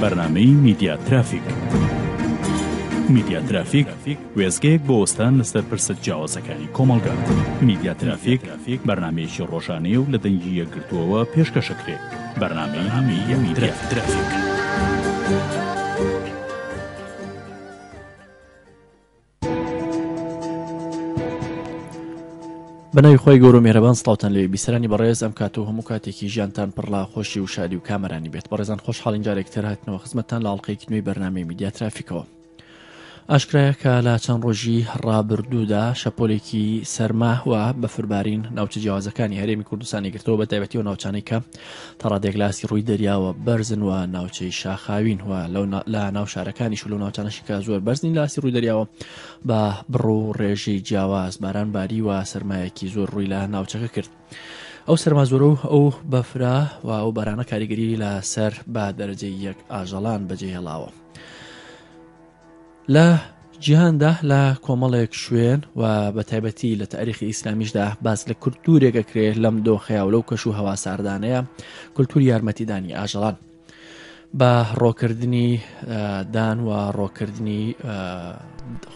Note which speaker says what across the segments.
Speaker 1: بەرنامەی میدیا ترافیک. میدیا ترافیک وێستگەیەک بۆ وەستان لەسەر پرسە جیاوازەکانی کۆمەڵگا. میدیا ترافیک بەرنامەیەکی ڕۆژانەیە و لە دەنگی یەکگرتووەوە پێشکەشەکرێ. بەرنامەی میدیا ترافیک.
Speaker 2: بەناوی خۆی گەورە و میهرەبان سڵاوتان لێ بیسەرانی بەڕێز ئەم کات و هەموو کاتێکی ژیانتان پڕ لە خۆشی و شادی و کامەرانی بێت بەڕێزان خۆشحاڵین جارێک تر هاتنەوە خزمەتتان لە ئەڵلقەیەکی نوێی بەرنامەی میدیا ترافیکەوە ئاشکرایە کە لە چەند ڕۆژی ڕابردوودا شەپۆلێکی سەرما و بەفربارین ناوچە جیاوازەکانی هەرێمی کوردستانی گرتەوە بە تایبەتی و ناوچانەی کە تا ڕادێک لاسی ڕووی دەریاوە بەرزن و ناوچەی شاخاوین و لەو لە ناو شارەکانیش و لەو ناوچانەشی کە زۆر بەرزنین لاسی ڕووی دەریاوە بە بڕ و ڕێژەی جیاواز باران باری و سەرمایەکی زۆر ڕووی لە ناوچەکە کرد. ئەو سەرما زۆرە و ئەو بەفرە و ئەو بارانە کاریگەری لە سەر بە دەرەجەی یەک ئاژەڵان بەجێهێڵاوە. لە جیهاندا لە کۆمەڵێک شوێن و بە تایبەتی لە تاریخی ئیسلامیشدا باس لە کولتورێک ئەکرێ لەم دۆخەیە و لەو کەش و هەوا ساردانەیە کولتوری یارمەتیدانی ئاژەڵان بە ڕۆکردنی دان و ڕۆکردنی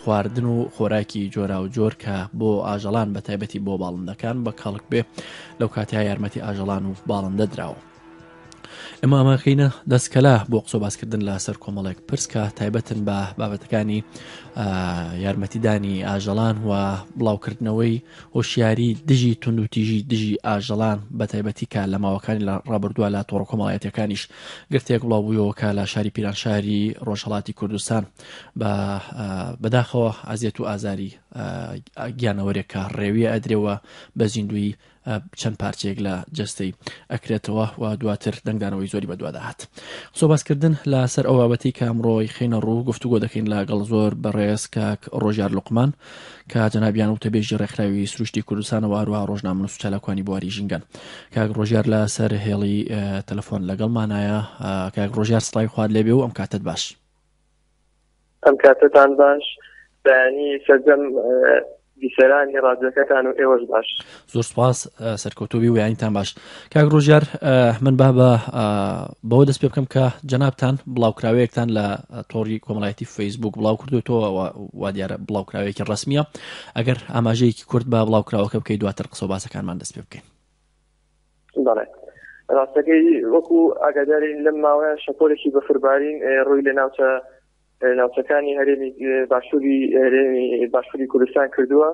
Speaker 2: خواردن و خۆراکی جۆرا و جۆر کە بۆ ئاژەڵان بە تایبەتی بۆ باڵندەکان بە کەڵک بێ لەو کاتیا یارمەتی ئاژەڵان و باڵندە دراوە. ئێمە ئەمەکەینە دەستکەلا بۆ قسە باسکردن لە سەر کۆمەڵێک پرس کە تایبەتن بە بابەتەکانی یارمەتیدانی ئاژەڵان و بڵاوکردنەوەی هۆشیاری دژی توندوتیژی دژی ئاژەڵان بە تایبەتی کە لە ماوەکانی لە ڕابردووە لە تۆڕە کۆمەڵایەتیەکانیش گرتێک بڵاو بوویەوە کە لە شاری پیرانشاری ڕۆژهەڵاتی کوردستان بە بەداخەوە ئازیەت و ئازاری گیانەوەرێک کە ڕێویە ئەدرێەوە بە زیندوی چەند پارچەیەک لە جەستەی ئەکرێتەوە و دواتر دەنگدانەوەی زۆری بەدوادا هات. قسە باسکردن لە سەر ئەو بابەتی کە ئەمڕۆی خینە ڕوو گفتوگۆ دەکەین لەگەڵ زۆر بەڕێز کاک ڕۆژیار لوقمان کە جەنابیان وتەبێژی ڕێکخراوی سروشتی کوردستانەوە هەروەها ڕۆژنامەنووس و چالاکوانی بواری ژینگەن. کاک ڕۆژیار لە سەر هێڵی تەلەفۆن لەگەڵمانایە. کاک ڕۆژیار سڵاوی خوات لێبێ و ئەم کاتەت باش.
Speaker 3: ئەم کاتەتان باش بەیانی سەرجەم بیسەرانی ڕادیۆکەتان و ئێوەش باش.
Speaker 2: زۆر سپاس سەرکەوتوبی و یانیتان باش کاک ڕۆژیار من با بە بەوە دەست پێ بکەم کە جەنابتان بڵاوکراوەیەکتان لە تۆڕی کۆمەڵایەتی فەیسبوک بڵاو کردوێتەوە وا دیارە بڵاوکراوەیەکی ڕسمیە ئەگەر ئاماژەیەکی کورت بە بڵاوکراوەکە بکەیت دواتر قسە و باسەکانمان دەست پێ بکەین.
Speaker 3: بەڵێ ڕاستەکەی وەکو ئاگادارین لەم ماوەیە شەپۆلێکی بەفربارین ڕووی لە ناوچە ناوچەکانی هەرێمی باشووری هەرێمی باشووری کوردستان کردووە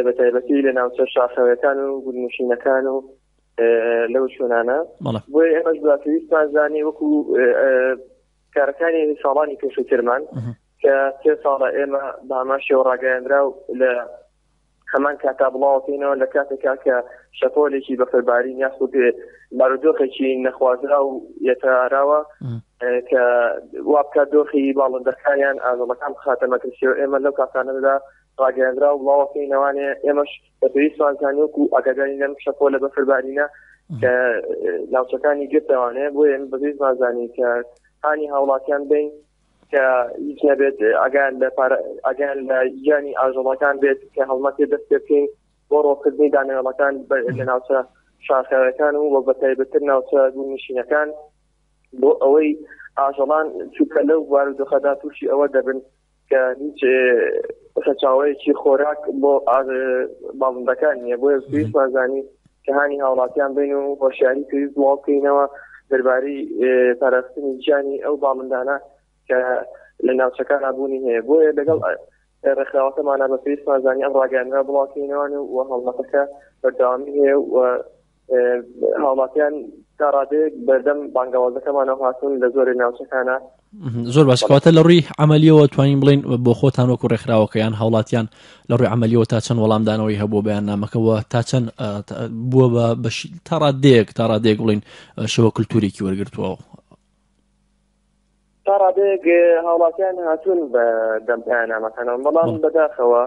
Speaker 3: بە تایبەتی لە ناوچە شاخەوەکان و گوندنشینەکان و لەو شوێنانە بۆیە ئێمەش بە پێویستمان زانی وەکو کارەکانی ساڵانی پێشووترمان کە سێ ساڵە ئێمە بە هەمان شێوە ڕاگەیاندراو لە هەمان کاتا بڵاوەکەینەوە لە کاتێکا کە شەپۆلێکی بەفربارین یاخود بارودۆخێکی نەخوازراو یەتاراوە کە وا بکات دۆخی باڵندەکانیان ئاژەڵەکان بخاتە مەترسیەوە ئێمە لەو کاتانەدا ڕاگەیاندرا و بڵاوەکەینەوانێ ئێمەش بە پێویستمان زانی وەکو ئاگاداری لەم شەپۆلە بەفربارینە کە ناوچەکانی گرتەوانێ بۆیە ئێمە بە پێویستمان زانی کە هانی هاوڵاتیان بین کە هیچ نەبێت ئەگەر لە ئەگەر لە گیانی ئاژەڵەکان بێت کە هەڵمەتێ دەست پێ بکەین بۆ ڕۆکردنی دانەوێڵەکان لە ناوچە شاخاوەکان و بە تایبەتتر ناوچە گوندنشینەکان بۆ ئەوەی ئاژەڵان چونکە لەو بارودۆخەدا تووشی ئەوە دەبن کە هیچ سەرچاوەیەکی خۆراک بۆ باڵندەکان نییە بۆیە پێویستمان زانی کە هانی هاوڵاتیان بین و هۆشیاری پێویست بڵاو بکەینەوە دەربارەی پاراستنی گیانی ئەو باڵندانە کە لە ناوچەکان بوونی هەیە بۆیە لەگەڵ ڕێکخراوەکەمانە بە پێویستمان زانی ئەم ڕاگەیاندنە بڵاوکەینەوە و هەڵمەتەکە بەردەوامی هەیە و هاوڵاتیان تا ڕادەیەک بەردەم بانگەوازەکەمانەوە هاتوون لە زۆرێک ناوچەکانە
Speaker 2: زۆر باش کەواتە لە ڕووی عملیەوە توانین بڵین بۆ خۆتان وەکو ڕێکخراوەکەیان هاوڵاتیان لە ڕووی عملیەوە تا چەند وەڵامدانەوەی هەبوو بەیاننامەکەەوە تا چەند بووە بە بەش تا ڕادەیەک تا ڕادەیەک بڵین شەوە کولتوریکی وەرگرتووە
Speaker 3: تا ڕادەیەک هاوڵاتیان هاتوون بە دەم پەیاننامەکانەوە بەڵام بەداخەوە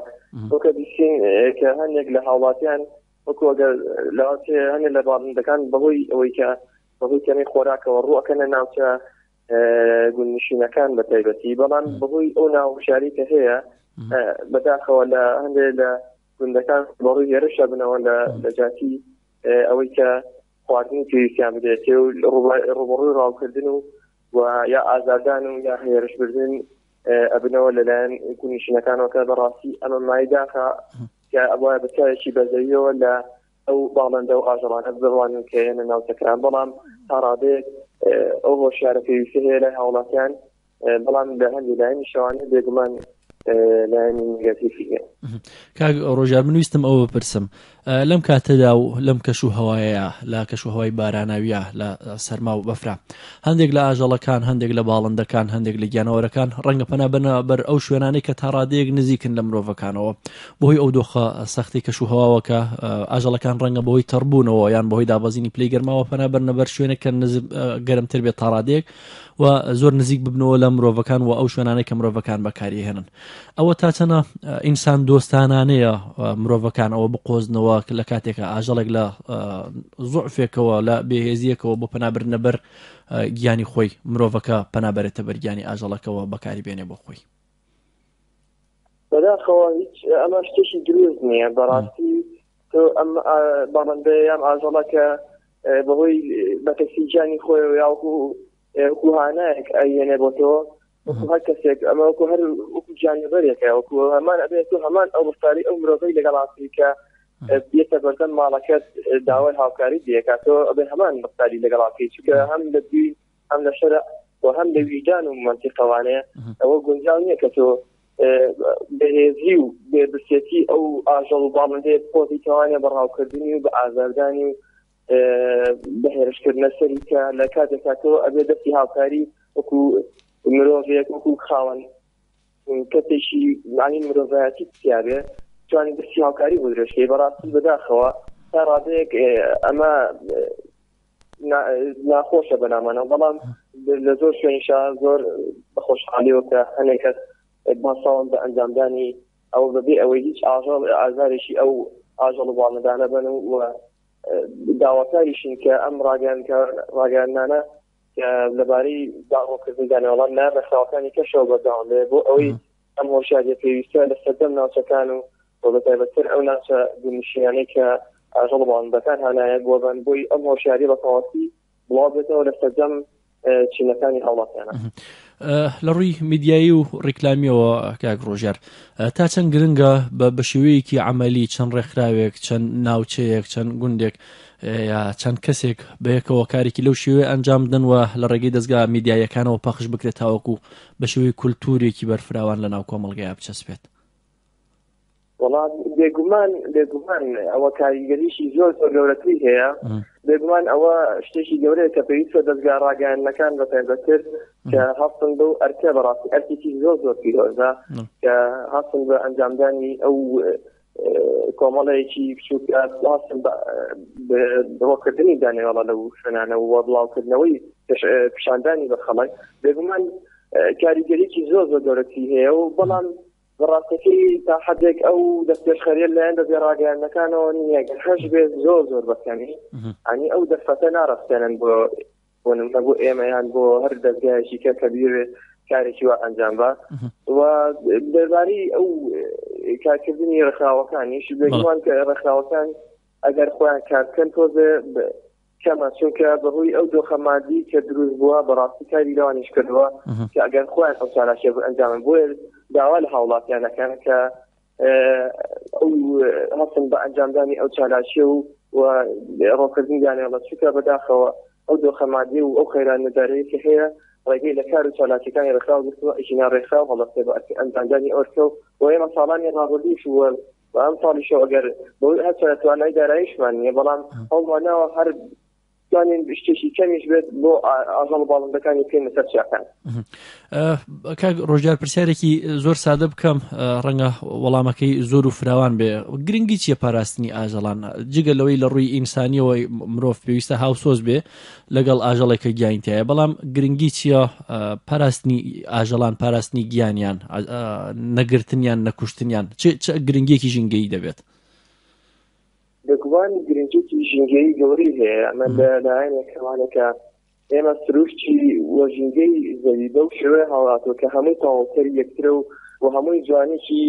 Speaker 3: وەکە بیسین کە هەندێک لە هاوڵاتیان وەکو ئەگەر لەوانچێ هەندێک لە باڵندەکان بەهۆی ئەوەی کە بەهۆی کەمی خۆراکەوە ڕووەکەنە ناوچە گوندنشینەکان بە تایبەتی بەڵام بەهۆی ئەو ناوشاری کە هەیە بەداخەوە لە هەندێک لە گوندەکان بەڕووی هێرشە بنەوە لە لە جاتی ئەوەی کە خواردنی پێویستیان بدرێتێ و ڕوبەڕووی ڕاوکردن و و یا ئازاردان و یا هێرشبردن ئەبنەوە لەلایەن گونیشینەکانەوە کە بەڕاستی ئەمە مای داخە کە ئەبواە بە چاوێکی بەزەیەوە لە ئەو باڵندە و ئاژەڵانە بڕوانن کە یەنە ناوچەکان بەڵام تا ڕادەیەک ئەو هۆشیارە پێویستە هەیە لای هاوڵاتیان بەڵام لە هەندی لایەنی شەوانە بێگومان لایەنی نگەتیفی هەیە.
Speaker 2: کاک ڕۆژار من ویستم ئەوە بپرسم لەم کاتەدا و لەم کەش و هەوایەیە لە کەش و هەوای باراناویە لە سەرما و بەفرا هەندێک لە ئاژەڵەکان هەندێک لە باڵندەکان هەندێک لە گیانەوەرەکان ڕەنگە پەنا بەنە بەر ئەو شوێنانەی کە تا ڕادەیەک نزیکن لە مرۆڤەکانەوە بەهۆی ئەو دۆخە سەختی کەش و هەواوە کە ئاژەڵەکان ڕەنگە بەهۆی تەڕبوونەوە یان بەهۆی دابەزینی پلەی گەرماوە پەنا بەرنە بەر شوێنێک کە نزم گەرمتر بێت تا ڕادەیەک و زۆر نزیک ببنەوە لە مرۆڤەکان و ئەو شوێنانەی کە مرۆڤەکان بەکاریهێنن ئەوە تا چەنە ئینسان دۆستانانەیە مرۆڤەکان ئەوە بقۆزنەوە لە کاتێکە ئاژەڵێک لە زۆعفێکەوە لە بێهێزیەکەوە بۆ پەنابردنە بەر گیانی خۆی مرۆڤەکە پەنابەرێتە بەر گیانی ئاژەڵەکەوە بەکاری بێنێ بۆ خۆی.
Speaker 3: بەداخەوە هیچ ئەمە شتێکی دروست نییە بەڕاستی تۆ ئەم باڵندەیە یان ئاژەڵەکە بەهۆی بەکەسی گیانی خۆی یاوەکو وەکو هانایەک ئەیێنێ بۆ تۆ وەکو هەر کەسێک ئەمە وەکو هەر وەکو گیانلەبەرێکە وەکو هەمان ئەبێت تۆ هەمان ئەو ڕفتاری ئەو مرۆڤەی لەگەڵ ئافریکا بێتە بەردەم ماڵەکەت داوای هاوکاری دێکات تۆ ئەبێ هەمان ڕفتاری لەگەڵ بکەیت چونکە هەم لە دوی هەم لە شەرع و هەم لە ویژدان و مەنتیقەوانەیە ئەوە گونجاو نییە کە تۆ بەهێزی و بێبسێتی ئەو ئاژەڵ و باڵندەیە پۆزی توانێ بە ڕاوکردنی و بە ئازاردانی و بە هێرشکردنە سەری کە لە کاتێکا تۆ ئەبێ دەستی هاوکاری وەکو مرۆڤێک وەکو خاوەن کەسێکی معنی مرۆڤایەتی تیاێ توانی دەستی هاوکاری بۆ درێژکەی بەڕاستی بەداخەوە تا ڕادەیەک ئەمە ناخۆشە بەلامانەوە بەڵام لە زۆر شوێنیشا زۆر بەخۆشحاڵیەوە کە هەنێک کەس باساون بە ئەنجامدانی ئەوە بەبێ ئەوەی هیچ ئاژەڵ ئازارێکی ئەو ئاژەڵ و باڵندانە بن و داواکاریشین کە ئەم ڕاگەیاندنانە کە لەبارەی داڕۆکردنی دانەوەڵان لە ڕێکخراوەکانی کەشەوە بەردەوام بێ بۆ ئەوەی ئەم هۆشیاریە پێویستە لە سەردەم ناوچەکان و و بە تایبەتتر ئەو ناوچە گوندنشینانەی کە ئاژەڵ و باڵندەکان هانایە بۆ بن بۆی ئەم هۆشیاری بە تەواوەتی بڵاو بێتەوە لە سەرجەم چینەکانی هاوڵاتیانە.
Speaker 2: لە ڕووی میدیایی و ڕیکلامیەوە کاک ڕۆژیار تا چەند گرنگە بە بە شێوەیەکی عملی چەند ڕێکخراوێک چەند ناوچەیەک چەند گوندێک یا چەند کەسێک بەیەکەوە کارێکی لەو شێوەیە ئەنجام بدەن و لە ڕێگەی دەستگا میدیاییەکانەوە پەخش بکرێت تاوەکو بە شێوەی کولتوورێکی بەرفراوان لە ناو کۆمەڵگەیا بچەسپێت.
Speaker 3: وەڵا بێگومان بێگومان ئەوە کاریگەریشی زۆر زۆر گەورەتری هەیە بێگومان ئەوە شتێکی گەورەیە کە پێویستە دەستگا ڕاگەیاندنەکان بە تایبەتتر کە هەستن بەو ئەرکە بەڕاستی ئەرکێکی زۆر زۆر پیرۆزە کە هەستن بە ئەنجامدانی ئەو کۆمەڵەیەکی بچووک هەستن بە ڕۆکردنی دانەوەڵە لەو شوێنانە و بڵاوکردنەوەی پیشاندانی بە خەڵک بێگومان کاریگەریی زۆر زۆر گەورەتری هەیە و بەڵام بەڕاستەکەی تا حدێک ئەو دەستپێشخەریە لایەن دەزگا ڕاگەیاندنەکانەوە نییە گەر هەش بێت زۆر زۆر بەکەمی ئەنی ئەو دەرفەتە ناڕەخسێنن بۆ بۆ نمونە بۆ ئێمە یان بۆ هەر دەزگایەکی کە کە بیەوێت کارێکی وا ئەنجام بە و دەربارەی ئەو کارکردنی ڕێکخراوەکانیش بێگومان کە ڕێکخراوەکان ئەگەر خۆیان کار بکەن تۆزێ کەمە چونکە بەهۆی ئەو دۆخە مادی کە دروست بووە بەڕاستی کاری لەوانیش کردووە کە ئەگەر خۆیان ئەو چالاکیە ئەنجامن بۆیە داوا لە هاوڵاتیان دەکەن کە ئەو هەستن بە ئەنجامدانی ئەو چالاکیە و ڕۆکردنی دانێڵە چونکە بەداخەوە ئەو دۆخە مادی و ئەو قەیران نەدارەیە کە هەیە ڕێگەی لە کار و چالاکیەکانی ڕێکخراو گرتووە ئەگینا ڕێکخراو هەڵدەستێ بە ئەنجامدانی ئەرکە و ئێمە ساڵانی ڕابردووش و و ئەم ساڵیشەوە ئەگەر بەهۆی هەرچەندە توانای داراییشمان نییە بەڵام هەوڵماناوە هەر توانین شتێکی کەمیش بێت بۆ ئاژەڵ و باڵندەکانی بکەینە سەر چیاکان.
Speaker 2: کاک ڕۆژیار پرسیارێکی زۆر سادە بکەم ڕەنگە وەڵامەکەی زۆر و فراوان بێ گرنگی چییە پاراستنی ئاژەڵان جگە لەوەی لە ڕووی ئینسانیەوە مرۆڤ پێویستە هاوسۆز بێ لەگەڵ ئاژەڵێک کە گیانی تایە بەڵام گرنگی چییە پاراستنی ئاژەڵان پاراستنی گیانیان نەگرتنیان نەکوشتنیان چ گرنگیەکی ژینگەیی دەبێت؟
Speaker 3: بێگومان گرنگیەکی ژینگەیی گەورەی هەیە ئەمە لە لایەنێکەوانێکە ئێمە سروشتی و ژینگەی زەوی بەو شێوەیە هەڵاتوە کە هەمووی تەواوکەری یەکترە و و هەمووی جوانێکی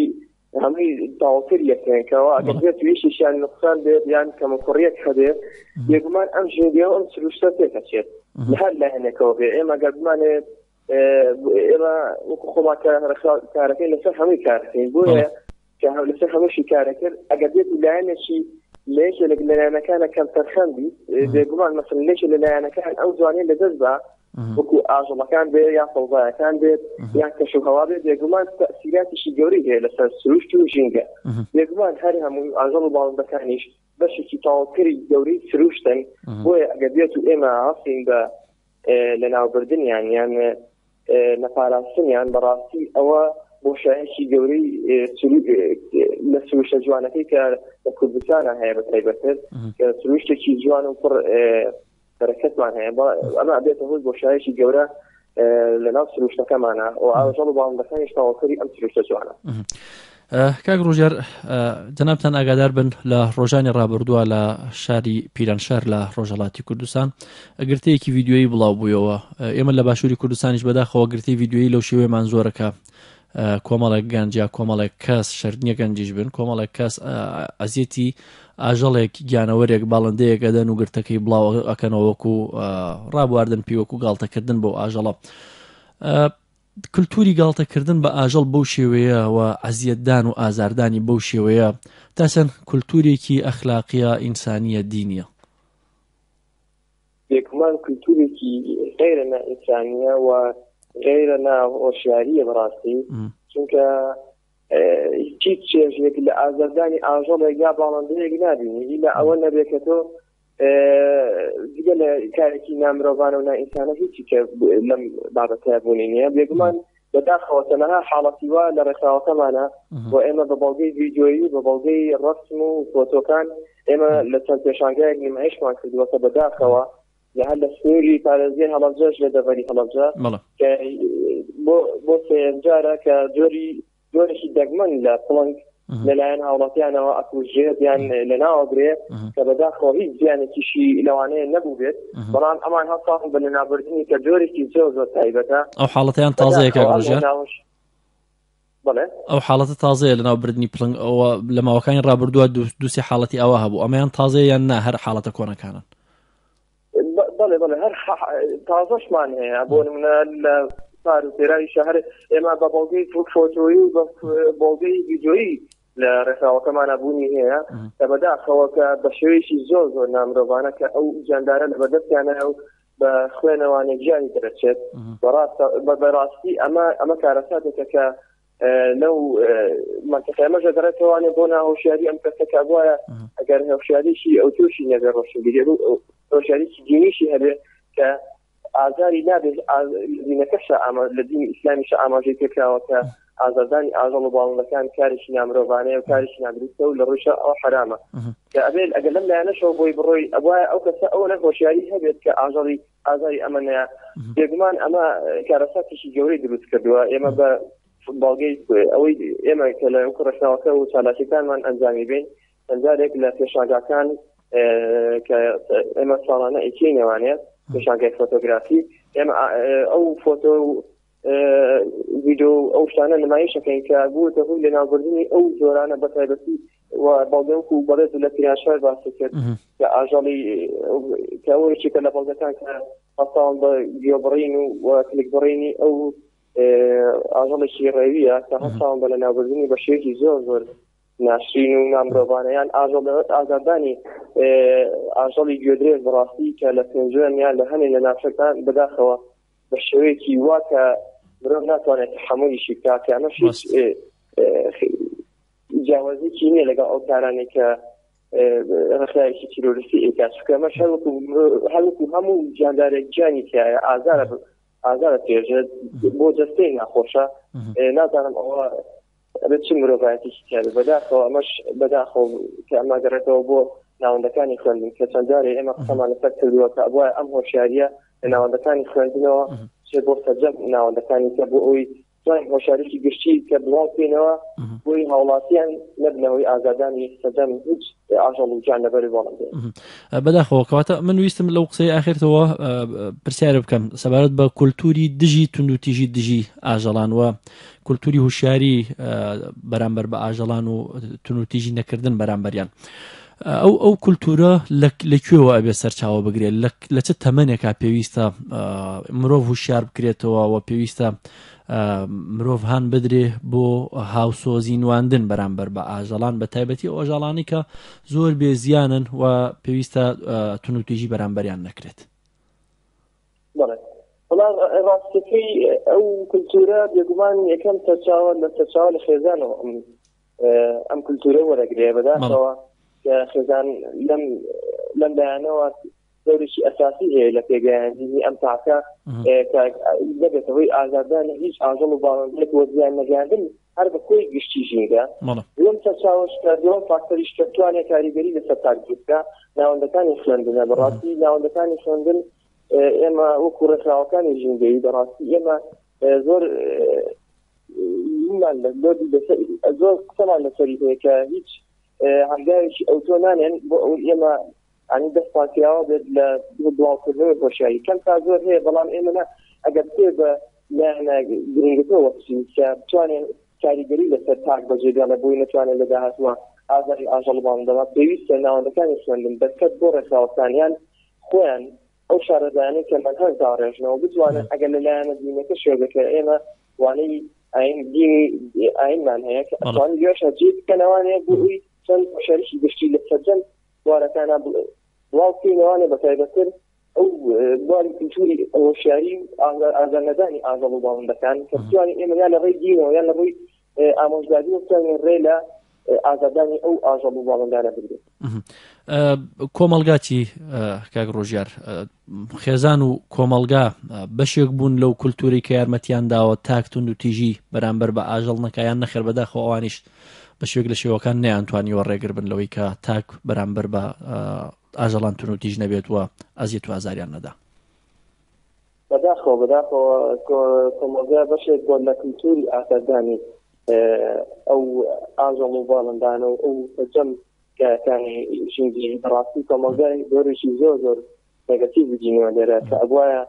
Speaker 3: هەمووی تەواوکەر یەکترن کەەوە ئەگەر بێت ویشیشیان نقصان بێت یان کەموکوڕیەک هەبێت بێگومان ئەم ژینگە و ئەم سروشتە تێکەچێت. لە هەر لایەنێکەوە بێ ئێمە گەر بمانێت ئێمە وەکو خۆمان کارەکەین لەسەر هەمووی کارەکەین بۆیە کە لەسەر هەمووشی کارەکرد ئەگەر بێت لایەنێکی لە یەکێ لە لایەنەکانە کەم تەرخەم بیت بێگومان مەسن لەکێ لە لایەنەکان ئەو جوانەی لەدەست بە وەکو ئاژەڵەکان بێ یا سەوزایەکان بێت یان کەش و هەوا بێت بێگومان تەسیراتیشی گەورەی هەیە لەسەر سروشت و ژینگە بێگومان هەر هەموو ئاژەڵ و باڵندەکانیش بەشێکی تەواوکەری گەورەی سروشتن بۆیە ئەگەر بێت و ئێمە هەستین بە لەناوبردنیان یان نەپاراستنیان بەڕاستی ئەوە بۆشایەکی گەورەی لە سروشتە جوانەکەی کە لە کوردستانە هەیە بە تایبەتتر کە سروشتێکی جوان و پڕ بەرەکەتمان هەیە ئەمە ئەبێتە هۆی بۆشایەکی گەورە لەناو سروشتەکەمانە و ئاژەڵ و باڵندەکانیش تەواوکەری ئەم سروشتە جوانە.
Speaker 2: کاک ڕۆژیار جەنابتان ئاگادار بن لە ڕۆژانی ڕابردووە لە شاری پیرانشار لە ڕۆژهڵاتی کوردستان گرتەیەکی ڤیددیویی بڵاو بوویەوە ئێمە لە باشووری کوردستانیش بەداخەوە گرتەی ڤیددیویی لەو شێوەیەمان زۆرەکە کۆمەڵێک گەنج یا کۆمەڵێک کەس شەرت نییە گەنجیش بن کۆمەڵێک کەس ئەزیەتی ئاژەڵێک گیانەوەرێک باڵندەیەک ئەدەن و گرتەکەی بڵاو ئەکەنەوە وەکو ڕابواردن پێی وەکو گاڵتەکردن بۆ ئاژەڵە کللتوری گاڵتەکردن بە ئاژەڵ بەو شێوەیە و ئەزیەتدان و ئازاردانی بەو شێوەیە تا چەند کللتورێکی ئەخلاقیە ئینسانیە دینیە
Speaker 3: بێگومان کللتورێکی غیرە نا ئینسانیە و غیرە نا هۆشیاریە بەڕاستی چونکە هیچ چێژێک لە ئازاردانی ئاژەڵێک یا باڵندەیەک نابینی ئیلا ئەوە نەبێت کە تۆ جگە لە کارێکی نامرۆڤانە و نائینسانە هیچی کە لەم بابەتە بوونی نییە بێگومان بەداخەوە تەنها حاڵەتی وا لە ڕێکخراوەکەمانە بۆ ئێمە بە بەڵگەی ڤیدیۆیی بە بەڵگەی ڕەسم و فۆتۆکان ئێمە لە چەند پێشانگایەک نمایشمان کردووە کە بەداخەوە لە هەر لە سنووری پارێزگای هەڵەبجەش لە دەڤەری هەڵەبجە بۆ بۆ سێیەم جارە کە جۆری جۆرێکی دەگمەن لە پڵنگ لەلایەن هاوڵاتیانەوە ئەکوژرێت یان لەناوە برێ کە بەداخەوە هیچ زیانێکیشی لەوانەیە نەبوو بێت بەڵام ئەمان هەستان بە لەناوبردنی کە جۆرێکی زۆر زۆر تایبەتە
Speaker 2: ئەو حاڵەتیان تازەیە کاک ڕۆژیار
Speaker 3: بەڵێ
Speaker 2: ئەو حاڵەتە تازەیە لەناوبردنی پڵنگ ئەوە لە ماوەکانی ڕابردووە دووسێ حاڵەتی ئەوە هەبوو ئەمەیان تازەیە یان نا هەر حاڵەتە کۆنەکانن
Speaker 3: بەڵێ بەڵێ هەر تازەشمان هەیە بۆ نمونە لە پار و پێراوی شەهر ئێمە بە بەڵگەی فۆتۆیی و بە بەڵگەی ڤیدیۆیی لە ڕێکخراوەکەمانە بوونی هەیە کە بەداخەوە کە بە شێوەیەکی زۆر زۆر نامرۆڤانە کە ئەو گیاندارە لە بەردەستیانە و بە خوێنەوانە گیانی دەرەچێت بەڕاستە بەڕاستی ئەمە ئەمە کارەساتێکە کە لەو مەنتەقەیە مەژە دەڕێتەوانێ بۆ ناهۆشیاری ئەم کەسە کە بواە ئەگەر هۆشیاریی ئەو تووشی نەبێ ڕۆشنبیری هۆشیاریی دینیشی هەبێ کە ئازاری نابێت دینەکەشە ئەمە لە دینی ئیسلامیشە ئاماژەی پێکراوە کە ئازادانی ئاژەڵ و باڵندەکان کارێکی نامرۆڤانەیە و کارێکی نادروستە و لە ڕوویشە ئەوە حەرامە کە ئەبێت ئەگەر لەم لایەنەشەوە بۆی بڕۆی ئەبواە ئەو کەسە ئەوە نە هۆشیاری هەبێت کە ئاژەڵی ئازاری ئەمە نەیە بێگومان ئەمە کارەساتێکی گەورەی دروست کردووە ئێمە بە بەڵگەی ئەوەی ئێمە کە لە ڕێکخراوەکە و چالاکیەکانمان ئەنجامی بین چەند لە پێشانگاکان کە ئێمە ساڵانە ئەیکەینەوانێ پێشانگای فۆتۆگرافی ئێمە ئەو فۆتۆ و ڤیدۆ و ئەو شتانە نمایشەکەین کە بووتە هۆی لەناوبردنی ئەو جۆرانە بە تایبەتی و بەڵگە وەکو بەڕێز لە پیرانشار باسی کرد کە ئاژەڵی کە ئەوە یەکێکە لە بەڵگەکان کە هەستاون بە گوێبڕین و کلک بڕینی ئەو ئاژەڵێکی ڕێویە کە هەستاون بە لەناوبردنی بە شێوەیەکی زۆر زۆر ناشرین و نامرۆڤانە یان ئاژەڵ ئازاردانی ئاژەڵی گوێدرێژ بەڕاستی کە لە پێنجوێن یان لە هەنێ لە ناوچەکان بەداخەوە بە شێوەیەکی وا کە مرۆڤ ناتوانێت تەحەمولیشی بکات کە ئەمەش هیچ جیاوازیکی نییە لەگەڵ ئەو کارانەی کە ڕێکخراوێکی تیرۆریستی ئەیکات چونکە ئەمەش هەروەکو هەروەکو هەموو گیاندارێک گیانی تایە ئازارە ئازارە پێژێت بۆ جەستەی ناخۆشە نازانم ئەوە ئەبێت چ مرۆڤایەتێکی تیاێ بەداخەوە ئەمەش بەداخەوە کە ئەمە گەڕێتەوە بۆ ناوەندەکانی خوێندن کە چەند جارێ ئێمە قسەمان لەسەر کردووە کە ئەبوایە ئەم هۆشیاریە لە ناوەندەکانی خوێندنەوە چێ بۆ سەرجەم ناوەندەکانی کە بۆ ئەوی توانین هۆشیاریی گشتی کە بڵاو بکەینەوە بۆی هاوڵاتیان نەبنەوەی ئازادانی سەردەم هیچ ئاژەڵ و گیان لەبەر بەڵام
Speaker 2: بەداخەوە کەواتە من ویستم لەو قسەی ئاخرتەوە پرسیارە بکەم سەبارەت بە کولتوری دژی توندوتیژی دژی ئاژەڵان وە کولتوری هوشیاری بەرامبەر بە ئاژەڵان و توندوتیژی نەکردن بەرامبەریان. ئەو ئەو کولتوورە لە کوێوە ئەبێ سەرچاوە بگرێت لە چ تەمەنێکا پێویستە مرۆڤ هوشیار بکرێتەوە و پێویستە مرۆڤ هان بدرێ بۆ هاوسۆزی نواندن بەرامبەر بە ئاژەڵان بە تایبەتی ئەو ئاژەڵانی کە زۆر بێ زیانن و پێویستە توندوتیژی بەرامبەریان نەکرێت.
Speaker 3: بەڵێ وەڵا ڕاستەکەی ئەو کولتوورە بێگومان یەکەم سەرچاوە لە سەرچاوە لە خێزانەوە ئەم ئەم کولتوورە وەرەگرێ بەداخەوە کە خێزان لەم لەم لایەنەوە دەورێکی ئەساسی هەیە لە پێگەیاندنی ئەم تاکە کە دەبێتە هۆی ئازاردانی هیچ ئاژەڵ و باڵندەیەک وە زیان نەگەیاندن هەر بە کۆی گشتی ژینگە. دووەم سەرچاوەش کە دووەم فاکتەریش کە بتوانێت کاریگەری لەسەر تاک دروست بکا ناوەندەکانی خوێندنە. بەڕاستی ناوەندەکانی خوێندن ئێمە وەکو ڕێکخراوەکانی ژینگەیی بەڕاستی ئێمە زۆر مان لەسەر زۆر قسەمان لەسەری هەیە کە هیچ هەنگاوێکی ئەوتۆ نانێن بۆ ئەوەی ئێمە ئەنی دەستمان کراوە بێت لە بڵاوکردنەوەی هۆشیاری کەم تا زۆر هەیە بەڵام ئێمە نا ئەگەر بتێ بە لایەنە گرنگەکەوە بچین کە بتوانێت کاریگەری لەسەر تاک بەجێ بێڵێ بۆی نەتوانێت لە داهاتووە ئازاری ئاژەڵ باڵندەوە پێویستە ناوەندەکانی خوێندن دەرفەت بۆ ڕێکخراوەکانیان خۆیان ئەو شارەزایانەی کە مەنهەج داڕێژنەوە بتوانن ئەگەر لە لایەنە دینەکە شوێ بکە ئێمە وانەی ئاین دینی ئاینمان هەیە کە ئەتوانن لێشە جێ بکەنەوانەیە بۆ ئەوی چەند شەریکی گشتی لە سەرجەم بوارەکانە بڵاو بکەینەوانێ بە تایبەتتر ئەو بواری کولتوری هۆشیاری و ئازار نەدانی ئاژەڵ و باڵندەکان کە بتوانین ئێمە یا لە ڕێی دینەوە یان لە ڕووی ئامۆژگاری و بتوانین ڕێ لە ئازادانی ئەو ئاژەڵ و باڵندانە بگرێت.
Speaker 2: کۆمەڵگا چی کاک ڕۆژیار خێزان و کۆمەڵگا بەشێک بوون لەو کولتوری کە یارمەتیان داوە تاک توند و تیژی بەرامبەر بە ئاژەڵ نەکایان نەخێر بەداخەوە ئەوانیش بە شێوەیەک لە شێوەکان نەیانتوانیوە ڕێگر بن لەوەی کە تاک بەرامبەر بە ئاژەڵان توند و تیژ نەبێت و ئەزیەت و ئازاریان نەدا.
Speaker 3: بەداخەوە بەداخەوە کۆمەڵگا بەشێک بووە لە کولتوری ئازاردانی ئەو ئاژەڵ و باڵندانە و ئەو سەرجەم کایەکانی ژینگەیی بەڕاستی کۆمەڵگای دۆرێکی زۆر زۆر نێگەتیڤ بینیوە لێرە کە ئەبوایە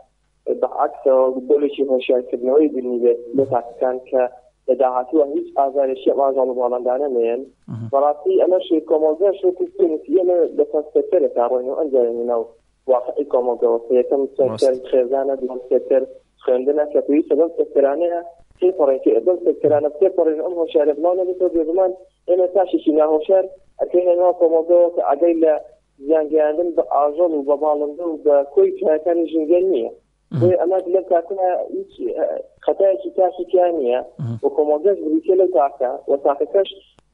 Speaker 3: بە عەکسەوە دۆرێکی هۆشیارکردنەوەی بینی بێت بۆ تاکەکان کە لە داهاتووە هیچ ئازارێکی ئەم ئاژەڵ و باڵندانە نەیەن بەڕاستی ئەمەش کۆمەڵگەش وەکو پێنووسی ئێمە لە چەند سێکتەرێکا ڕۆین و ئەنجامی ناو واقعی کۆمەڵگەوە کە یەکەم سێکتەر خێزانە دووەم سێکتەر خوێندنە کە پێویستە بەم سێکتەرانەیە تێپەڕێن کە بەم سێکتەرانە تێپەڕێن ئەم هۆشیارە بڵاو نەبێتەوە بێگومان ئێمە تاشێکی ناهۆشیار ئەکەینە ناو کۆمەڵگەوە کە ئاگای لە زیان گەیاندن بە ئاژەڵ و بە باڵندە و بە کۆی کایەکانی ژینگە نییە بۆیە ئەمە لەم کاتە هیچ خەتایەکی تاکی تیا نییە و کۆمەڵگەش بریتیە لەو تاکە و تاکەکەش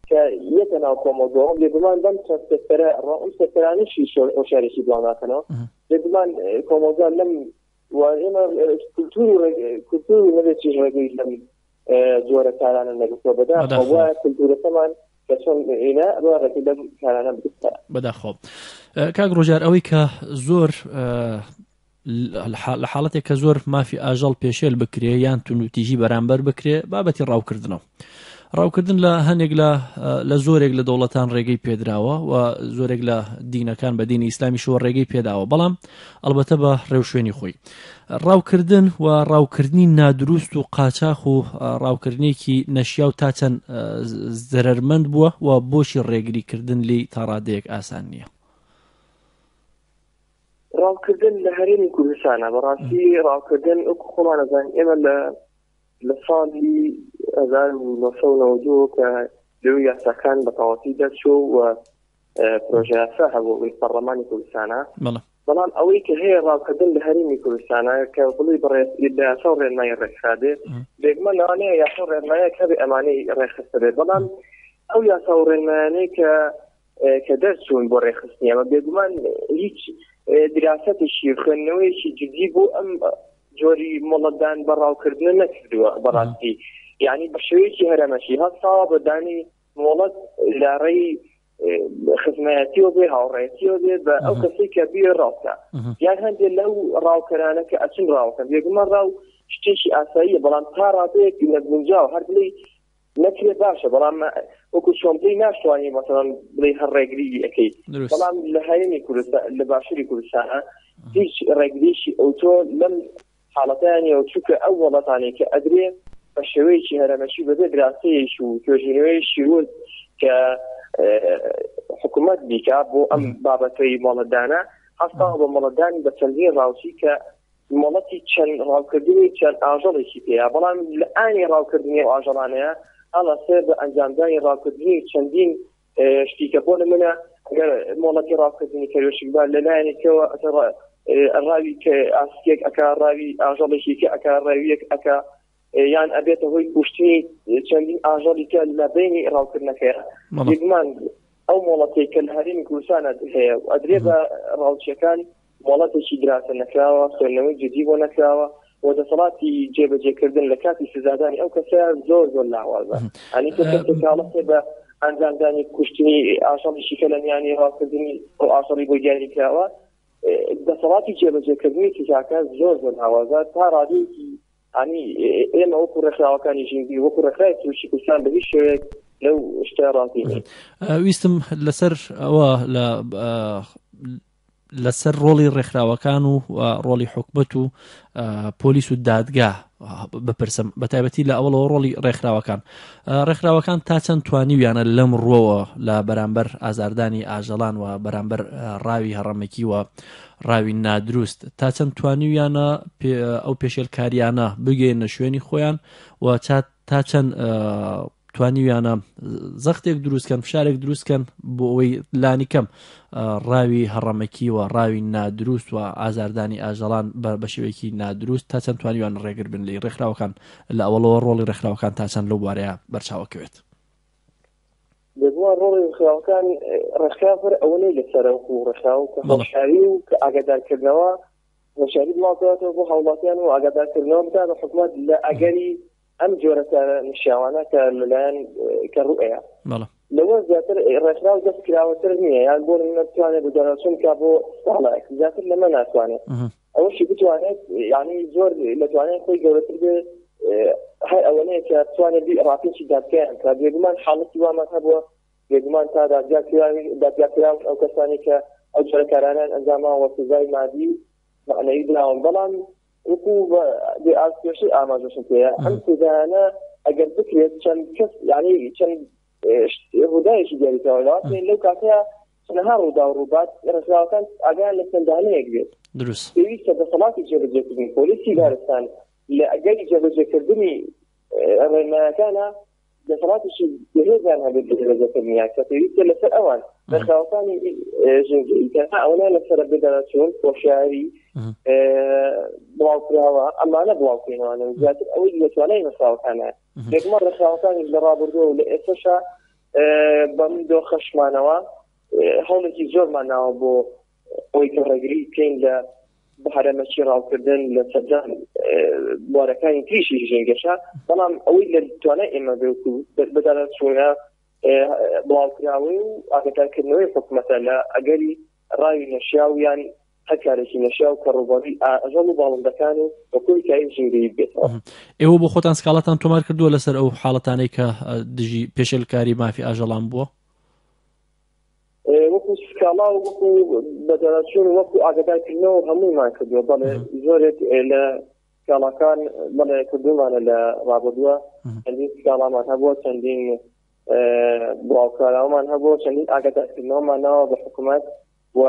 Speaker 3: کە یەکە ناو کۆمەڵگەوە بێگومان بەم چەند سێکتەرە ئەم سێکتەرانیشی هۆشیارێکی بڵاو ناکەنەوە بێگومان کۆمەڵگا لەم و ئێمە کولتور و کولتور و نەبێت چیش ڕێگەی لەم جۆرە کارانە نەگرتووە بەداخەوە کولتورەکەمان کە چۆن ئێنا بە ڕێگەی لەم کارانە بگرتە
Speaker 2: بەداخەوە کاک ڕۆژار ئەوەی کە زۆر لە حاڵەتێک کە زۆر مافی ئاژەڵ پێشێل بکرێ یان توندوتیژی بەرامبەر بکرێ بابەتی ڕاوکردنەوە ڕاوکردن لە هەنێک لە لە زۆرێک لە دەوڵەتان ڕێگەی پێدراوە و زۆرێک لە دینەکان بە دینی ئیسلامیشەوە ڕێگەی پێداوە بەڵام ئەڵبەتە بە ڕێوشوێنی خۆی ڕاوکردن و ڕاوکردنی نادروست و قاچاخ و ڕاوکردنێکی نەشیاو تا چەند زەرەرمەند بووە و بۆچی ڕێگریکردن لێی تا ڕادەیەک ئاسان نییە؟
Speaker 3: ڕاوکردن لە هەرێمی کوردستانە بەڕاستی ڕاوکردن وەکو خۆمان ئەزانین ئێمە لە لە ساڵی 1992 کە لەو یاساکان بە تەواوەتی دەرچوو و پرۆژە یاسا هەبوو لە پەرلەمانی کوردستانە بەڵام ئەوەی کە هەیە ڕاوکردن لە هەرێمی کوردستانە کە بڵی بڕێت لە یاسا و ڕێنمایی ڕێکخرابێ بێگومان لەوانەیە یاسا و ڕێنمایەک هەبێ ئەمانەی ڕێکخستبێت بەڵام ئەو یاسا و ڕێنمایانەی کە کە دەرچوون بۆ ڕێکخستنی ئەمە بێگومان هیچ دراسەتێکی خوێندنەوەیەکی جدی بۆ ئەم جۆری مۆڵەتدان بە ڕاوکردنە نەکردووە بەڕاستی یعنی بە شێوەیەکی هەرەمەکی هەستاوە بە دانی مۆڵەت لە ڕێی خزمایەتیەوە بێ هاوڕێتیەوە بێ بە ئەو کەسێک کە بێ ڕاوکە یان هەندێک لەو ڕاوکەرانە کە ئەچن ڕاوکەن بێگومان ڕاو شتێکی ئاساییە بەڵام تا ڕادەیەک نەگونجاو هەر بڵێ نەکرێ باشە بەڵام وەکو چۆن بڵێی ناشتوانی مەسەڵەن بڵێی هەر ڕێگری ئەەکەی بەڵام لە هەرێمی کوردستان لە باشووری کوردستانە هیچ ڕێگریشی ئەوتۆ لەم حاڵەتیانەوە چونکە ئەو وڵاتانەی کە ئەدرێ بە شێوەیەکی هەرەمەکی بەبێ دراسەیەکی و توێژینەوەیەکی ورد کە حکوومەت بیکا بۆ ئەم بابەتەی مۆڵەتدانە هەستاوە بە مۆڵەتدانی بە چەندین ڕاوچی کە مۆڵەتی چەند ڕاوکردنی چەند ئاژەڵێکی پێیە بەڵام لە ئانی ڕاوکردنی ئەو ئاژەڵانەیە هەڵەسێ بە ئەنجامدانی ڕاوکردنی چەندین شتیکە بۆ نمونە ئەگەر مۆڵەتی ڕاوکردنی کەروێشک با لەلایەنێکەوە ڕاوی کە ئاسکێک ئەکا ڕاوی ئاژەڵێکی کە ئەکا ڕاویەک ئەکا یان ئەبێتە هۆی کوشتنی چەندین ئاژەڵی کە لە بینی ڕاوکردنەکەیە بێگومان ئەو مۆڵەتێک کە لە هەرێمی کوردستانە هەیە و ئەدرێ بە ڕاوچیەکان مۆڵەتێکی دراسە نەکراوە خوێندنەوەی جدی بۆ نەکراوە و دەسەڵاتی جێبەجێکردن لە کاتی سزادانی ئەو کەسە زۆر زۆر لاوازە ئەنی کە کەسێک کاڵەسێ بە ئەنجامدانی کوشتنی ئاژەڵیشی کە لە میانی ڕاوکردنی ئەو ئاژەڵی بۆ دیاری کراوە دەسەڵاتی جێبەجێکردنی سزاکە زۆر زۆر لاوازە تا ڕادەیەکی ئەنی ئێمە وەکو ڕێکخراوەکانی ژینگی وەکو ڕێکخراوی سروشتی کوردستان بە هیچ شێوەیەک لەو شتە ڕازی نین.
Speaker 2: ویستم لەسەر ئەوە لە لەسەر ڕۆڵی ڕێکخراوەکان و ڕۆڵی حکومەت و پۆلیس و دادگا بپرسم بە تایبەتی لە ئەوڵەوە ڕۆڵی ڕێکخراوەکان ڕێکخراوەکان تا چەند توانیویانە لەم ڕوەوە لە بەرامبەر ئازاردانی ئاژەڵان و بەرامبەر ڕاوی هەڕەمەکی و ڕاوی نادروست تا چەند توانیویانە ئەو پێشێلکاریانە بگەینە شوێنی خۆیان و تا چەند توانیویانە زەختێک دروستکەن فشارێک دروستکەن بۆ ئەوەی لانی کەم ڕاوی هەڕەمەکی و ڕاوی نادروست و ئازاردانی ئاژەڵان بە شێوەیەکی نادروست تا چەند توانیوان ڕێگر بن لی ڕێکخراوەکان لە ئەوەڵەوە ڕۆڵی ڕێکخراوەکان تا چەند لەو بوارەیە بەرچاوەکەوێت.
Speaker 3: بێگومان ڕۆڵی ڕێکخراوەکان ڕێکخراو هەر ئەوەنەی لەسەرە وەکو ڕێکخراو کە هۆشیاری و کە ئاگادارکردنەوە هۆشیاری بڵاوکراتەوە بۆ هاوڵاتیان و ئاگادارکردنەوە بدا بە حکومەت لە ئەگەری ئەم جۆرە کارە نشیاوانە کە لەلایەن کە ڕوئەیە لەوە زیاتر ڕێکخراو دەست کراوەتر نییە یان بۆ نمونە بتوانێت بەدواداچوون بکات بۆ ساڵێک زیاتر لەمە ناتوانێت ئەوەشی بتوانێت یعنی زۆر لە توانای خۆی گەورەتر بێ هەر ئەوەنەیە کە بتوانێت بی ڕاپێچی دادگایان کات بێگومان حاڵەتی وامان هەبووە بێگومان تا دادگا کراوی دادگا کراون ئەو کەسانی کە ئەو جۆرە کارانیان ئەنجاماوە سزای مادی و مەعنەوی دراون بەڵام وەکو بێ ئاست پێشتر ئاماژەشم پێیە ئەم سزایانە ئەگەر بکرێت چەند کەس یعنی چەند ڕووداوێکی دیاریکراوە لەوانەیە لەو کاتەیە چەندەها ڕووداو ڕووبات ڕێکخراوەکان ئاگایان لە چەند دانەیەک بێت
Speaker 2: دروست
Speaker 3: پێویستە دەسەڵاتی جێبەجێکردنی پۆلیسی دارستان لە ئەگەری جێبەجێکردنی ڕێنمایەکانە دەسەڵاتێکی بەهێزیان هەبێت لە جێبەجێکردنیان کە پێویستە لەسەر ئەوان ڕێکخراوەکانی ژینگەیی تەنها ئەوەنە لەسەر بێدەرەچوون هۆشیاری بڵاوکراوە ئەمانە بڵاوکەینەوانە زیاتر ئەوەی لە توانای ڕێکخراوەکانە بێگومان ڕێکخراوەکانیش لە ڕابردووە و لە ئێستەشا بەم دۆخەشمانەوە هەوڵێکی زۆرمان ناوە بۆ ئەوەی کە ڕێگری بکەین لە بەهەرەمەکی ڕاوکردن لە سەرجەم بوارەکانی تریشی ژینگەشە بەڵام ئەوەی لە توانای ئێمە بێت و بەدەرەچوونە بڵاوکراوەی و ئاگادارکردنەوەی حکومەتە لە ئەگەری ڕاوی نەشیاو یان هەر کارێکی نەشیاو کە ڕووبەڕووی ئاژەڵ و باڵندەکان و بە کۆی کاری ژینگەیی بێتەوە.
Speaker 2: ئێوە بۆ خۆتان سکاڵاتان تۆمار کردووە لەسەر ئەو حاڵەتانەی کە دژی پێشێلکاری مافی ئاژەڵان بووە؟
Speaker 3: وەکو سکاڵا و وەکو بەدواداچوون و وەکو ئاگادارکردنەوە هەموویمان کردووە بەڵێ زۆرێک لە سکاڵاکان بەڵێ کردومانە لە ڕابردووە چەندین سکاڵامان هەبووە چەندین بڵاوکراوەمان هەبووە چەندین ئاگادارکردنەوەمان ناوە بە حکوومەت و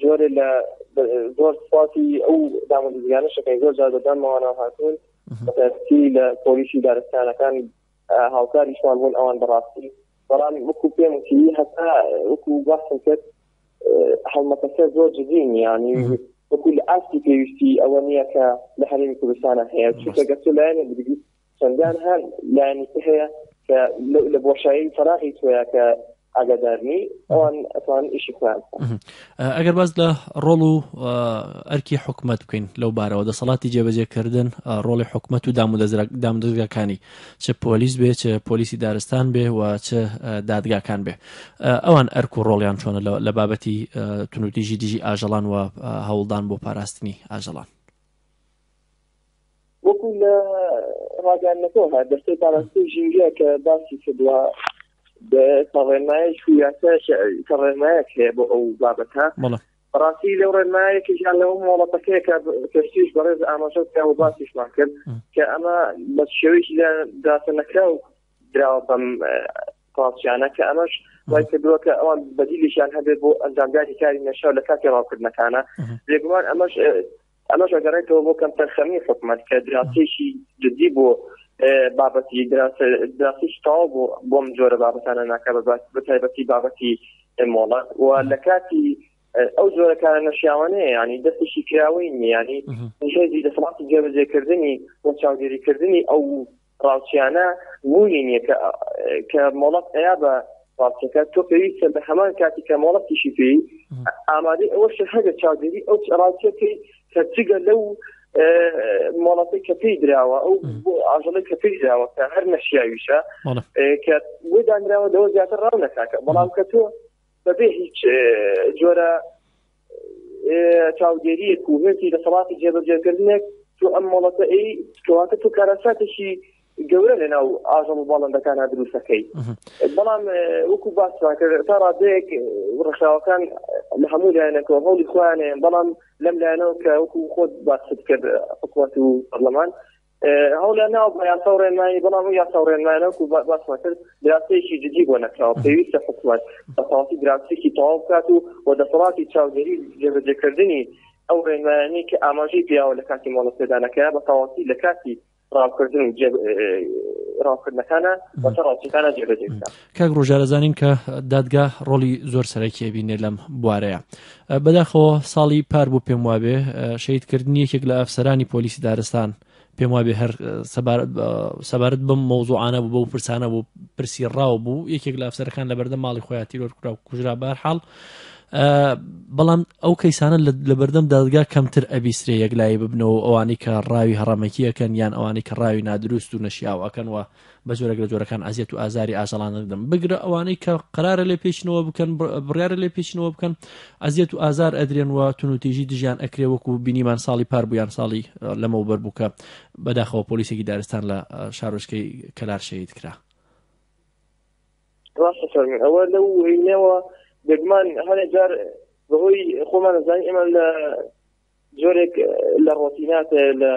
Speaker 3: زۆرێ لە زۆر سپاسی ئەو دامودەزگانە شەکەین زۆر جار بەدەمەوانەوە هاتوون بەتایبەتی لە پۆلیسی دارستانەکان هاوکاریشمان بوون ئەوان بەڕاستی بەڵام وەکو پێم وتی هەتا وەکو باسم کرد هەڵمەتەکە زۆر جدی نییە ینی وەکو لە ئاستی پێویستی ئەوە نییە کە لە هەرێمی کوردستانە هەیە چونکە گەر تۆ لایەنێک بگریت چەندان هەر لایەنی تر هەیە کە لە بۆشایی فەراغی تۆیە کە ئاگادارنی ئەوان ئەتوان ئیشی خۆیان بکەن.
Speaker 2: ئەگەر باس لە ڕۆڵ و ئەرکی حکومەت بکەین لەو بارەوە دەسەڵاتی جێبەجێکردن ڕۆڵی حکومەت و دامودەزگاکانی چ پۆلیس بێ چ پۆلیسی دارستان بێ و چ دادگاکان بێ ئەوان ئەرک و ڕۆڵیان چۆنە لە بابەتی توندوتیژی دژی ئاژەڵان و هەوڵدان بۆ پاراستنی ئاژەڵان؟
Speaker 3: وەکو لە ڕاگەیاندنەکەوە هات دەستەی پاراستنی ژینگە کە باسی کردووە کە ڕێنمایەک و یاسایەک کە ڕێنمایەک هەیە بۆ ئەو بابەتە بەڕاستی لەو ڕێنمایەکیشیان لەو مۆڵەتەکەیە کە پێشتریش بەڕێز ئاماژە کرا و باسیشمان کرد کە ئەمە بە شێوەیەکی داسە نەکراو دراوە بەم ڕاوچیانە کە ئەمەش وای کردووە کە ئەوان بەدیلیشیان هەبێت بۆ ئەنجامدانی کاری نەشاو لە کاتی ڕاوکردنەکانە. بێگومان ئەمەش ئەمەش ئەگەڕێتەوە بۆ کەمتەرخەمی حکومەت کە دراسەیەکی جدی بۆ بابەتی دراسەیەکی تەواو بۆ بۆم جۆرە بابەتانە ناکە بە تایبەتی بابەتی مۆڵەت و لە کاتی ئەو جۆرە کارە نەشیاوانەیە ینی دەستێکی کراوەی نیە ینی هێزی دەسەڵاتی جێبەجێکردنی و چاودێریکردنی ئەو ڕاوچیانە بوونی نییە کە کە مۆڵەت ئەیا بە ڕاوچەکە تۆ پێویستە لە هەمان کاتی کە مۆڵەتیشی پێی ئامادەی ئەوەش هەبێت چاودێری ئەو ڕاوچەکەی کە جگە لەو مۆڵەتی کە پێی دراوە ئەو ئاژەڵی کە پێی دراوە کە هەر نەشیاویشە کە بۆ دانراوە لەوە زیاتر ڕاو نەکاکە بەڵام کە تۆ بەبێ هیچ جۆرە چاودێریەک و هێزی دەسەڵاتی جێبەجێکردنێک تۆ ئەم مۆڵەتە ئەی کەواتە تۆ کارەساتێکی گەورە لە ناو ئاژەڵ و باڵندەکانە دروستەکەی بەڵام وەکو باسمان کرد تا ڕادەیەک ڕێکخراوەکان لە هەموو لایەنەکەەوە هەوڵی خۆیانەیە بەڵام لەم لایەنەوە کە وەکو خۆت باست کرد حکومەت و پەرلەمان هەوڵیان ناوە بە یاسا و ڕێنمایی، بەڵام ئەو یاسا و ڕێنمایانە وەکو باسمان کرد دراسەیەکی جدی بۆ نەکراوە، پێویستە حکومەت بە تەواوەتی دراسەیەکی تەواو بکات و و دەسەڵاتی چاودێری و جێبەجێکردنی ئەو ڕێنمایانەی کە ئاماژەی پیاوە لە کاتی مۆڵەت پێدانەکەیا بە تەواوەتی لە کاتی ڕاوکردن و ڕاوکردنەکانە واتە ڕاوچەکانە جێبەجێ بکات.
Speaker 2: کاک ڕۆژیار ئەزانین کە دادگا ڕۆڵی زۆر سەرەکی ئەبینێ لەم بوارەیە بەداخەوە ساڵی پار بوو پێم وابێ شەهیدکردنی یەکێک لە ئەفسەرانی پۆلیسی دارستان پێم وابێ هەر سەبارەت بەم مەوزوعانە بوو بەو پرسانە بوو پرسی ڕاو بوو یەکێک لە ئەفسەرەکان لە بەردەم ماڵی خۆیان تیرۆر کرا و کوژرا بەهەرحاڵ بەڵام ئەو کەیسانە لە بەردەم دادگا کەمتر ئەبیسرێ یەکلایی ببنەوە ئەوانەی کە ڕاوی هەڕەمەکیەکەن یان ئەوانەی کە ڕاوی نادروست و نەشیاوەکەن و بە جۆرێک لە جۆرەکان ئەزیەت و ئازاری ئاژەڵان دەدەن بگرە ئەوانەی کە قەرارە لێ پێچنەوە بکەن بڕیارە لێ پێچنەوە بکەن ئەزیەت و ئازار ئەدرێن و تونوتیژی دژیان ئەکرێ وەکو بینیمان ساڵی پار بوو یان ساڵی لەمەوبەر بوو کە بەداخەوە پۆلیسێکی دارستان لە شارۆچکەی کەلار شەهید کرا.
Speaker 3: ڕاستە فەرمی ئەوە لەو هینەوە بێگومان هەنێ جار بەهۆی خۆمان ئەزانین ئێمە لە جۆرێک لە ڕۆتینات لە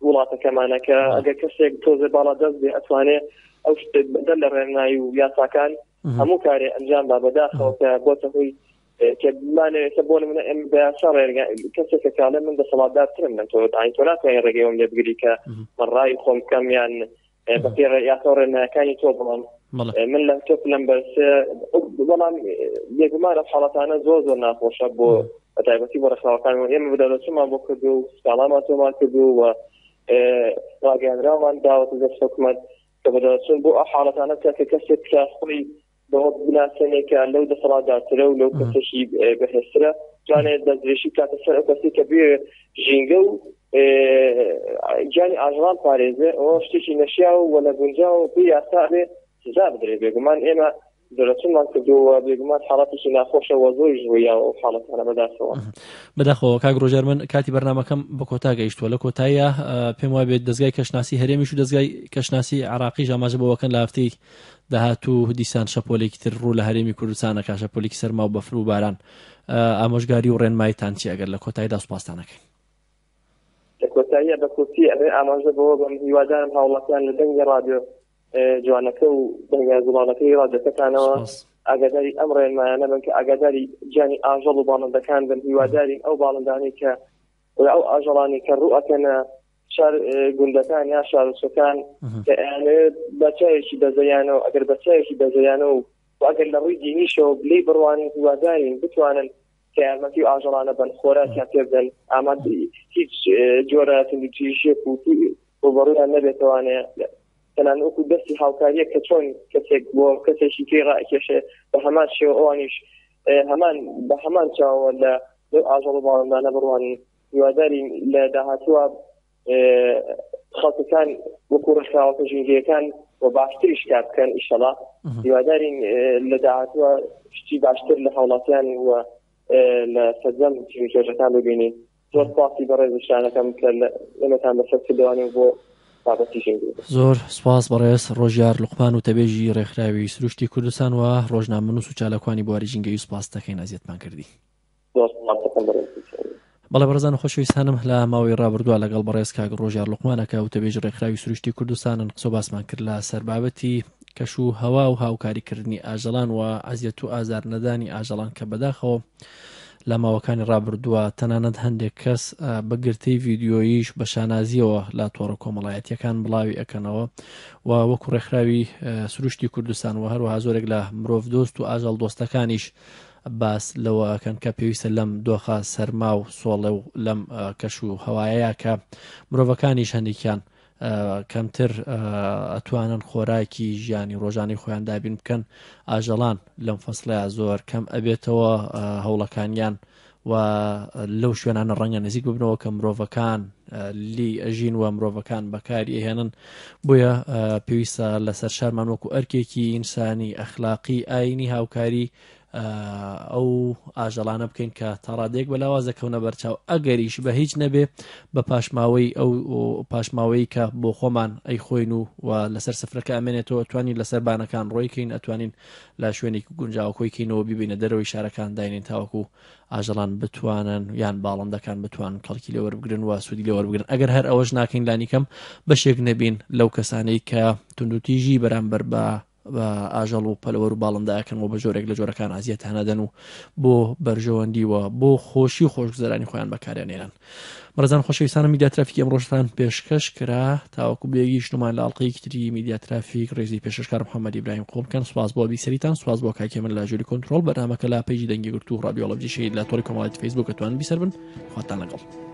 Speaker 3: وڵاتەکەمانە کە ئەگەر کەسێک تۆزێ باڵا دەست بێ ئەتوانێ ئەو شتێک بەدەر لە ڕێنمایی و یاساکان هەموو کارێ ئەنجام با بەداخەوە کە بۆتە هۆی کە بمانەوێتە بۆ منە ئەم بە یاسا ڕێگا کەسێک کە کاڵێ من دەسەڵاتدارترم لە تۆ داین تۆ ناتوانانی ڕێگەی لێ بگری کە من ڕای خۆم بکەم یان بە پێ یاسا و ڕێنمایەکانی تۆ بڵم من لە تۆ پلەم بەرزتر بەڵام بێگومان ئەو حاڵەتانە زۆر زۆر ناخۆشە بۆ بە تایبەتی بۆ ڕێکخراوەکان و ئێمە بەدەرەچوومان بۆ کردو و سکاڵامان تۆمار کردو و ڕاگەیاندراومان داوەتە دەست حکومەت کە بەدەرەچوون بۆ ئەو حاڵەتانە بکە کە کەسێک کە خۆی بەوە بناسێنێ کە لەو دەسەڵاتدارترە و لەو کەسێکی بەهێزترە توانێت دەستدرێژی بکاتە سەر ئەو کەسی کە بێ ژینگە و گیانی ئاژەڵان پارێزێ ئەوە شتێکی نەشیاو و نەگونجاو و بێ یاسا بێ سزا بدرێ بێگومان ئێمە دەرەچونمان کردووە بێگومان حاڵەتێکی ناخۆشە وە زۆریش ڕوویاوە ئەو حاڵەتانە بەداخەوە.
Speaker 2: بەداخەوە کاک ڕۆژیار من کاتی بەرنامەکەم بە کۆتا گەیشتووە لە کۆتاییە پێم وابێت دەزگای کەشناسی هەرێمیش و دەزگای کەشناسی عراقیش ئاماژە بەوەکەن لە هەفتەی داهاتوو دیسان شەپۆلێکی تر ڕوو لە هەرێمی کوردستان ئەکا شەپۆلێکی سەرما و بەفر و باران ئامۆژگاری و ڕێنماییتان چیە ئەگەر لە کۆتاییدا سوپاستان ئەکەین.
Speaker 3: لە کۆتاییە بە کورتی ئەمەوێ ئاماژە بەوە بەم هیوادارم هاوڵاتیان لە دەنگی ڕادیۆ جوانەکە و دەنگە زوڵاڵەکەی ڕادیۆکەتانەوە ئاگاداری ئەم ڕێنمایانە بن کە ئاگاداری گیانی ئاژەڵ و باڵندەکان بن هیوادارین ئەو باڵندانەی کە ئەو ئاژەڵانی کە ڕوو ئەکەنە شار گوندەکان یا شارۆچکەکان کە ئەیانەوێت بە چاوێکی بەزەیانەوە ئەگەر بە چاوێکی بەزەیانەوە و ئەگەر لە ڕووی دینیشەوە لێی بڕوانین هیوادارین بتوانن کە یارمەتی و ئاژەڵانە بن خۆراکیان پێ بدەن ئاماد هیچ جۆرە توندوتیژیەک و ڕووبەڕوویان نەبێتەوانێ تەنان وەکو دەستی هاوکاریە کە چۆن کەسێک بۆ کەسێکی پێی ڕاکێشێ بە هەمان شێوە ئەوانیش هەمان بە هەمان چاوە لە لەو ئاژەڵ و باڵندانە بڕوانین هیوادارین لە داهاتووە خەڵکەکان وەکو ڕێکخراوەکە ژینگەیەکان و باشتریش کار بکەن ئیشەڵا هیوادارین لە داهاتووە شتی باشتر لە هاوڵاتیان و لە سەرجەم تیمی ببینین زۆر سپاسی بەڕێزشانەکەم کە ئێمەتان بەسەر کردوانێ بۆ بابەتی ژینگە.
Speaker 2: زۆر سپاس بەڕێز ڕۆژیار لوقمان وتەبێژی ڕێکخراوی سروشتی کوردستان و ڕۆژنامەنووس و چالاکوانی بواری ژینگەیی سپاست دەکەین ئەزیەتمان کردی.
Speaker 3: زۆر سپاس دەکەم بەڕێز.
Speaker 2: بەڵێ بەڕێزان و خۆشەویستانم لە ماوەی ڕابردووە لەگەڵ بەڕێز کاک ڕۆژیار لوقمانە کە وتەبێژی ڕێکخراوی سروشتی کوردستانن قسە باسمان کرد لە سەر بابەتی کەش و هەوا و هاوکاریکردنی ئاژەڵان و ئەزیەت و ئازار نەدانی ئاژەڵان کە بەداخەوە لە ماوەکانی ڕابردووە تەنانەت هەندێک کەس بە گرتەی ڤیدیۆییش بە شانازیەوە لە تۆڕە کۆمەڵایەتیەکان بڵاوی ئەکەنەوە و وەکو ڕێکخراوی سروشتی کوردستان و هەروەها زۆرێک لە مرۆڤ دۆست و ئاژەڵ دۆستەکانیش باس لەوە ئەکەن کە پێویستە لەم دۆخە سەرما و سۆڵێ و لەم کەش و هەوایەیە کە مرۆڤەکانیش هەندێکیان کەمتر ئەتوانن خۆراکی ژیانی ڕۆژانەی خۆیان دابین بکەن ئاژەڵان لەم فەسڵەیە زۆر کەم ئەبێتەوە هەوڵەکانیان و لەو شوێنانە ڕەنگە نزیک ببنەوە کە مرۆڤەکان لی ئەژین و مرۆڤەکان بەکاری ئەهێنن بۆیە پێویستە لەسەر شارمان وەکو ئەرکێکی ئینسانی ئەخلاقی ئاینی هاوکاری ئەو ئاژەڵانە بکەین کە تاڕادەیەک بە لاواز دەکەونە بەرچاو ئەگەریش بە هیچ نەبێ بە پاشماوەی ئەو پاشماوەی کە بۆ خۆمان ئەیخۆین و و لەسەر سفرەکە ئەمێنێتەوە توانین لەسەر بانەکان ڕۆیکەین ئەتوانین لە شوێنێکی گونجاوە کۆیکەینەوە بیبینە دەرەوەی شارەکان داینین تاوەکو ئاژەڵان بتوانن یان باڵندەکان بتوان کەڵکی لێوەربگرن و سوودی لێوەربگرن ئەگەر هەر ئەوەش ناکەین لانیکەم بەشێک نەبین لەو کەسانەی کە توندوتیژی بەرامبەر بە بە ئاژەڵ و پەلەوەر و باڵندە ئەکەن و بە جۆرێک لە جۆرەکان ئازیەتان ئەدەن و بۆ بەرژەوەندی و بۆ خۆشی و خۆشگوزەرانی خۆیان بەکاریان ئێنن. بەڕێزان خۆشەویستانم میدیا ترافیکی ئەمڕۆشتان پێشکەش کرا تاوەکو بێگیشتمان لە ئەڵقەیەکی تری میدیا ترافیک ڕێزی پێشکەشکار محەممەد ئیبراهیم قوڵ بکەن سوپاس بۆ بیسەریتان سوپاس بۆ کاکی من لە ژووری کۆنترۆڵ بەرنامەکە لە پەیجی دەنگی گرتوو ڕادیۆ هەڵەبجەی شەهید لە تۆڕی کۆمەڵایەتی فەیسبووک ئەتوانن بیسەر بن خواتان لەگەڵ.